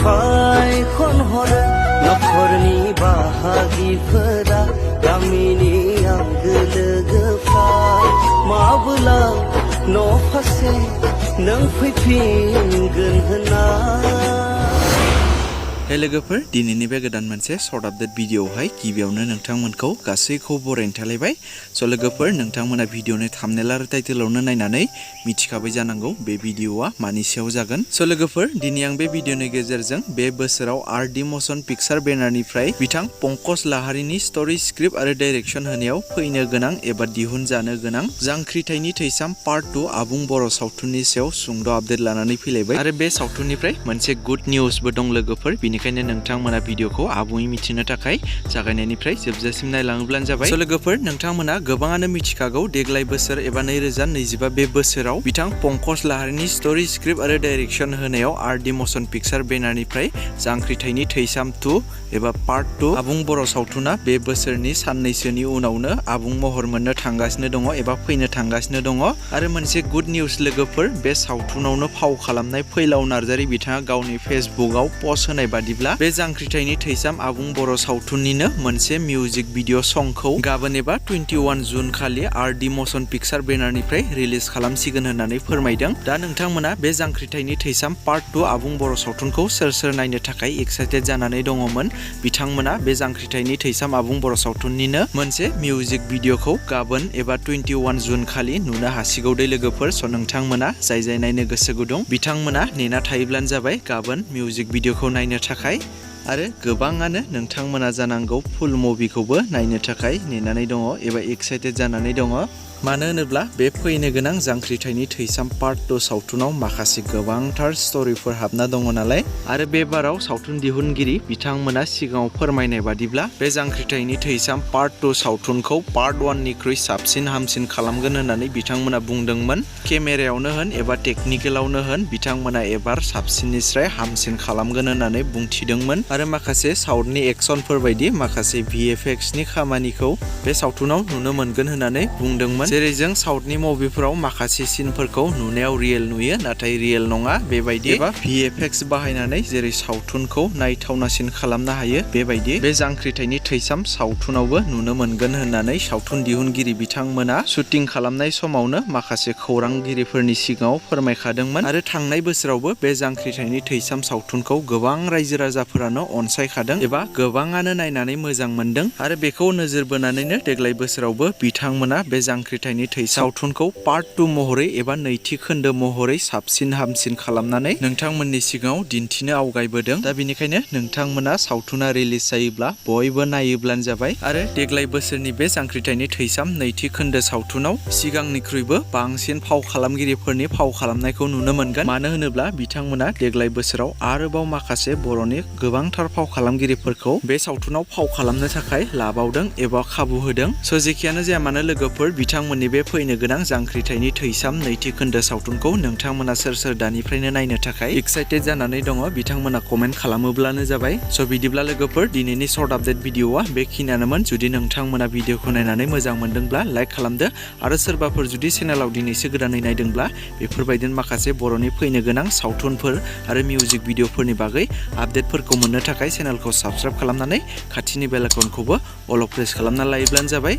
फाय खनहरो नखरनि बाहागिफोरा गामिनि आंगो लोगोफ्रा माबोला न' फारसे नों फैफिनगोन होनना हे लोगोफोर दिनैनि बे गोदान मोनसे सर्ट आपडेट भिडिअआवहाय गिबियावनो नोंथांमोनखौ गासैखौबो बरायनो थालायबाय। स' लोगोफोर नोंथांमोना भिडिअनि थाम्बनेल आरो टाइटेलावनो नायनानै मिथिखाबाय जानांगौ बे भिडिअआ मानि सायाव जागोन। स' लोगोफोर दिनै आं बे भिडिअनि गेजेरजों बे बोसोराव आरडि मशन पिक्चार बेनारनिफ्राय बिथां पंकज लाहारीनि स्ट'रि स्क्रिप्ट आरो डाइरेक्सन होनायाव फैनो गोनां एबा दिहुनजानो गोनां जांख्रिथायनि थैसाम पार्ट 2 आबुं बर' सावथुननि सायाव सुंद' आपडेट लानानै फैलायबाय आरो बे सावथुननिफ्राय मोनसे गुड निउसबो दं लोगोफोर। बेनिखायनो नोंथांमोना भिडिअखौ आबुङै मिथिनो थाखाय जागायनायनिफ्राय जोबजासिम नायलाङोब्लानो जाबाय। स' लोगोफोर नोंथांमोना गोबाङानो मिथिखागौ देग्लाय बोसोर एबा 2025 बे बोसोराव बिथां पंकज लाहारीनि स्ट'रि स्क्रिप्ट आरो डाइरेक्सन होनायाव आरडि मशन पिक्चार बेनारनिफ्राय जांख्रिथायनि थैसाम 2 एबा पार्ट 2 आबुं बर' सावथुना बे बोसोरनि साननैसोनि उनावनो आबुं महर मोननो थांगासिनो दङ एबा फैनो थांगासिनो दङ। आरो मोनसे गुड निउस लोगोफोर बे सावथुनावनो फाव खालामनाय फैलाव नार्जारी बिथाङा गावनि फेसबुकआव पस्ट होनाय बादिब्ला बे जांख्रिथायनि थैसाम आबुं बर' सावथुननिनो मोनसे मिउजिक भिडिअ संखौ गाबोन एबा 21 जुन खालि आरडि मशन पिक्चार बेनारनिफ्राय रिलिज खालामसिगोन होननानै फोरमायदों। दा नोंथांमोना बे जांख्रिथायनि थैसाम पार्ट 2 आबुं बर' सावथुनखौ सोर सोर नायनो थाखाय एक्साइटेड जानानै दङमोन बिथांमोना बे जांख्रिथायनि थैसाम आबुं बर' सावथुननिनो मोनसे मिउजिक भिडिअखौ गाबोन एबा 21 जुन खालि नुनो हासिगौ दे लोगोफोर। स' नोंथांमोना जाय जाय नायनो गोसो गुदुं बिथांमोना नेना थायोब्लानो जाबाय गाबोन मिउजिक भिडिअखौ नायनो थाखाय। आरो गोबाङानो नोंथांमोना जानांगौ फुल मुभिखौबो नायनो थाखाय नेनानै दङ एबा एक्साइटेड जानानै दङ। मानो होनोब्ला बे फैनो गोनां जांख्रिथायनि थैसाम पार्ट 2 सावथुनाव माखासे गोबांथार स्ट'रिफोर हाबना दङ नालाय। आरो बे बाराव सावथुन दिहुनगिरि बिथांमोना सिगाङाव फोरमायनाय बादिब्ला बे जांख्रिथायनि थैसाम पार्ट 2 सावथुनखौ पार्ट 1 निख्रुइ साबसिन हामसिन खालामगोन होननानै बिथांमोना बुंदोंमोन। केमेरायावनो होन एबा टेकनिकेलावनो होन बिथांमोना एबार साबसिननिफ्राय हामसिन खालामगोन होननानै बुंथिदोंमोन। आरो माखासे साउथनि एक्सनफोर बायदि माखासे VFXनि खामानिखौ बे सावथुनाव नुनो मोनगोन होननानै बुंदोंमोन। जेरै जों साउथनि मुभिफोराव माखासे सिनफोरखौ नुनायाव रियेल नुयो नाथाय रियेल नङा बेबायदि एबा VFX बाहायनानै जेरै सावथुनखौ नायथावनासिन खालामनो हायो बेबायदि बे जांख्रिथायनि थैसाम सावथुनावबो नुनो मोनगोन होननानै सावथुन दिहुनगिरि बिथांमोना शुटिं खालामनाय समावनो माखासे खौरांगिरिफोरनि सिगाङाव फोरमायखादोंमोन। आरो थांनाय बोसोरावबो बे जांख्रिथायनि थैसाम सावथुनखौ गोबां रायजो राजाफोरानो अनसायखादों एबा गोबाङानो नायनानै मोजां मोनदों। आरो बेखौ नोजोर बोनानैनो देग्लाय बोसोरावबो बिथांमोना बे जांख्रिथायनि थैसाम सावथुनखौ पार्ट 2 महरै एबा नैथि खोन्दो महरै साबसिन हामसिन खालामनानै नोंथांमोननि सिगाङाव दिन्थिनो आवगायबोदों। दा बेनिखायनो नोंथांमोना सावथुना रिलिज जायोब्ला बयबो नायोब्लानो जाबाय। आरो देग्लाय बोसोरनि बे जांख्रिथायनि थैसाम नैथि खोन्दो सावथुनाव सिगांनिख्रुइबो बांसिन फाव खालामगिरिफोरनि फाव खालामनायखौ नुनो मोनगोन। मानो होनोब्ला बिथांमोना देग्लाय बोसोराव आरोबाव माखासे बर'नि गोबांथार फाव खालामगिरिफोरखौ बे सावथुनाव फाव खालामनो थाखाय लाबावदों एबा खाबु होदों। स' जेखियानो जाया मानो लोगोफोर बिथांमोननि बे फैनो गोनां जांख्रिथायनि थैसाम नैथि खोन्दो सावथुनखौ नोंथांमोना सोर सोर दानिफ्रायनो नायनो थाखाय एक्साइटेड जानानै दङ बिथांमोना कमेन्ट खालामोब्लानो जाबाय। स' बिदिब्ला लोगोफोर दिनैनि सर्ट आपडेट भिडिअआ बेखिनियानोमोन। जुदि नोंथांमोना भिडिअखौ नायनानै मोजां मोनदोंब्ला लाइक खालामदो आरो सोरबाफोर जुदि चेनेलाव दिनैसो गोदानै नायदोंब्ला बेफोरबायदिनो माखासे बर'नि फैनो गोनां सावथुनफोर आरो मिउजिक भिडिअफोरनि बागै आपडेटफोरखौ मोननो थाखाय चेनेलखौ साबस्क्राइब खालामनानै खाथिनि बेल आइकनखौबो अल प्रेस खालामना लायोब्लानो जाबाय।